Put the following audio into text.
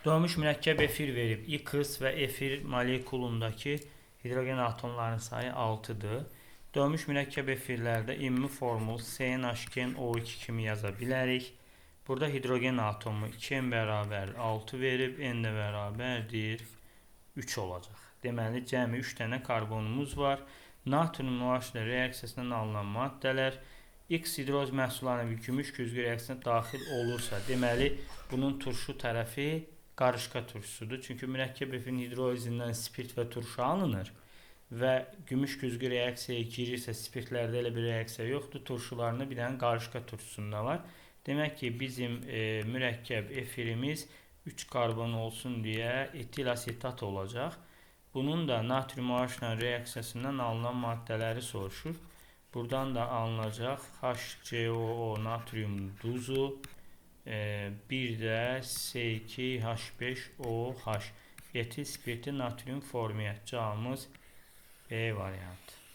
Doymuş mürəkkəb efir verib. X və efir molekulundakı hidrogen atomlarının sayı 6-dır. Doymuş mürəkkəb efirlərdə ümumi formul CnH2nO2 kimi yaza bilərik. Burada hidrogen atomu 2n bərabər 6 verib, n də bərabərdir 3 olacaq. Deməli, cəmi 3 dənə karbonumuz var. Natrium OH ilə reaksiyasından alınan maddələr X hidroliz məhsullarına bir gümüş güzgü reaksiyasına daxil olursa, deməli, bunun turşu tərəfi qarışqa turşusudur. Çünki mürəkkəb efirin hidrolizindən spirt və turşu alınır və gümüş güzgü reaksiyaya girirsə, spirtlərdə elə bir reaksiya yoxdur. Turşularında bir dənə qarışqa turşusunda var. Demək ki, bizim mürəkkəb efirimiz 3 karbon olsun deyə etil asetat olacaq. Bunun da natrium OH ilə reaksiyasından alınan maddələri soruşur. Buradan da alınacaq HCOO natrium duzu, bir də C2H5OH etil spirti natrium formiat. Cavabımız B variantı.